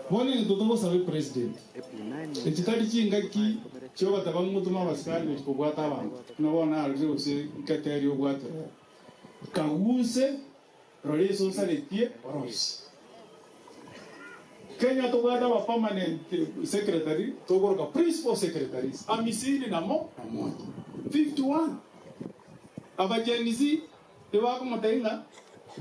Bono intwe togosabe President, echi tari chingaki chiogoteba ng'otome abasikari gochia kobwata abanto, buna bono narorire gose nketeri obwate rero. Kaguse rora ase osaretie orosie. Kenya tobwate aba permanent secretary tokoroka principal secretaries amisini namo na moja, 51. Aba Gen Z tibakomotebia ng'a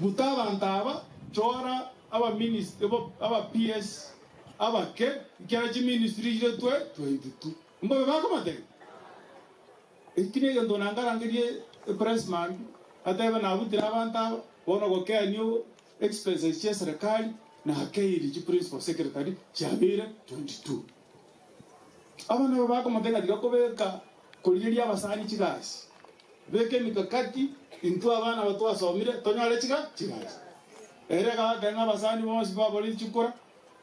buta abanto aba chora aba minister aba PS abake ekiagera chiministry chire twe 22. Mbobe bakomotebia? Eki negento nangarangerie epress mambia atebe nabutire abanto aba bono gokenia expenses chia eserekari nakeiri chi principal secretary chiabeire 22. Aba nabo bakomotebia ng'a tiga kobeka korigeria abasani chigasi, beka emikakati intwe abana aba twasomire tonyore chiga chigasi. Ere agateba ng'a abasani bonsi baborire chikura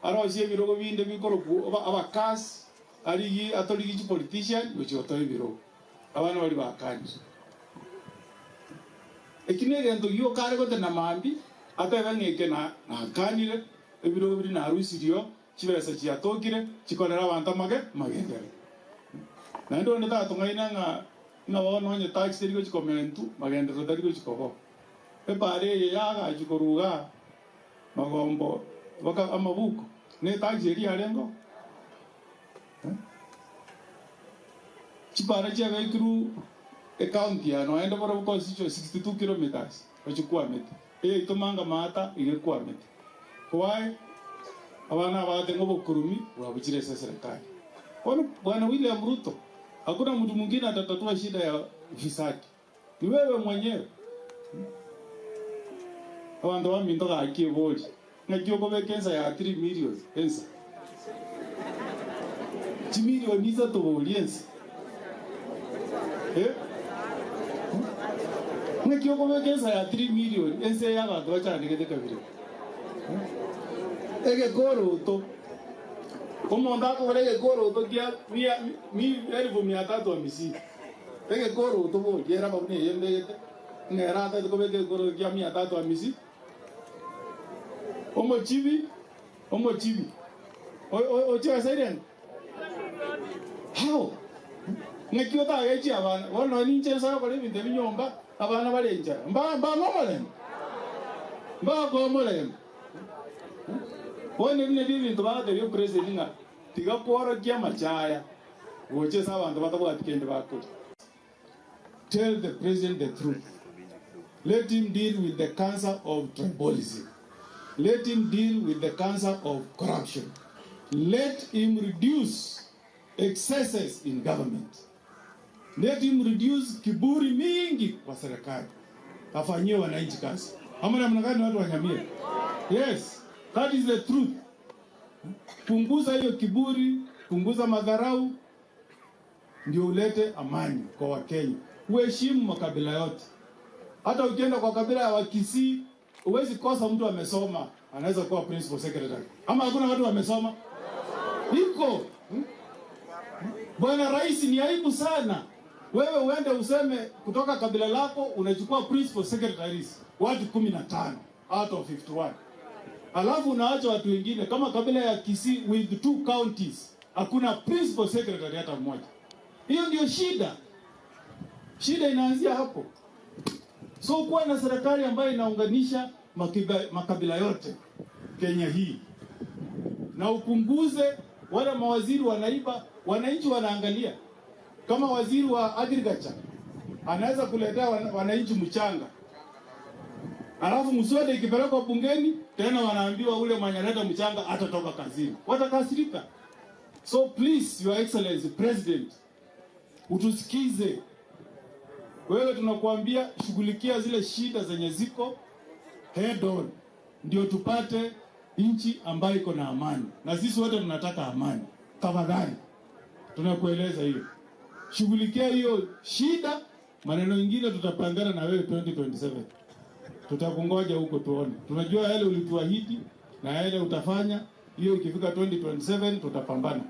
arosie ebirogo binde bikorokwa abakasi Arigie atorigie chipolitician gochia gotoa ebirogo. Abana baria bakanire. Eki negento gioka are gotena mambia atebe ng'a eke nakanire, ebirogo biria narusirio, chibesa chiatokire, chikorere abanto amage magenderero. Naende onde tatong'aina ng'a ng'a bono onye tax teri gochia komentwa, magenderero tari gochia koba oo. Epaara eye yagachwa korwa igaa. Magombo baka amabuko ne etaxi eria yarengeo eh? Chipara chiabekirwe ecounty ya noende bore constituency 62 kilometers ochikwamete eyaito manga maata iga ekwamete why abana abagate ng'a obokurumi bwabuchire ase eserekari bono bwana William Ruto hakuna mtu mwingine atatatua shida ya ufisadi Ni wewe mwenyewe. Abanto baminto gaki ebori, ng'aki okobeka ensa ya 3 million ensa? Chimilioni isato bori ensa. Eh? Ng'aki okobeka ensa ya 3 million ensa eye abanto bachandegete kabira? Egekoroto. Omonto akogora egekoroto kia mia, mi, elfu mia tatu hamsini. Egekoroto boria eraba buna eyembegete, ng'a ere atagete kobeka egekoroto kia mia tatu hamisi. Omochibi, omochibi, ochiase rende? How? Ng'aki otagechie abana? Bono nonye ninche nsoe gokora ebinto ebi nyomba, abana bare enchara. Mba mbang'e omorembe? Mbakoe omorembe? Bono ebi nabio ebinto bagatebia opresident ng'a tiga kworokia amachaya. Gocha ase abanto batabwati kende bakoria. Tell the president the truth. Let him deal with the cancer of tribalism. Let him deal with the cancer of corruption. Let him reduce excesses in government. Let him reduce kiburi mingi kwa serikali. Afanyie wananchi kazi. Ama namna gani watu wa Nyamira? Yes, that is the truth. Punguza hiyo kiburi, punguza madharau, ndio ulete amani kwa Wakenya. Uheshimu makabila yote. Hata ukienda kwa kabila ya Wakisii huwezi kosa mtu amesoma, anaweza kuwa principal secretary. Ama hakuna watu wamesoma? Iko. Hmm? Bwana Rais, ni aibu sana wewe uende useme kutoka kabila lako unachukua principal secretaries watu 15 out of 51. Alafu unaacha watu wengine kama kabila ya Kisii with two counties, hakuna principal secretary hata mmoja. Hiyo ndio shida, shida inaanzia hapo. So kuwa na serikali ambayo inaunganisha makabila yote Kenya hii, na upunguze wale mawaziri wanaiba, wananchi wanaangalia. Kama waziri wa agriculture anaweza kuletea wananchi mchanga Alafu mswada ikipelekwa bungeni tena wanaambiwa ule mwenye aleta mchanga hatatoka kazini, watakasirika. So please your excellency president, utusikize wewe, tunakuambia shughulikia zile shida zenye ziko head on, ndio tupate nchi ambayo iko na amani, na sisi wote tunataka amani. Tafadhali tunakueleza hiyo, shughulikia hiyo shida. Maneno ingine tutapangana na wewe 2027. Tutakungoja huko tuone. Tunajua yale ulituahidi na yale utafanya, hiyo ikifika 2027 tutapambana.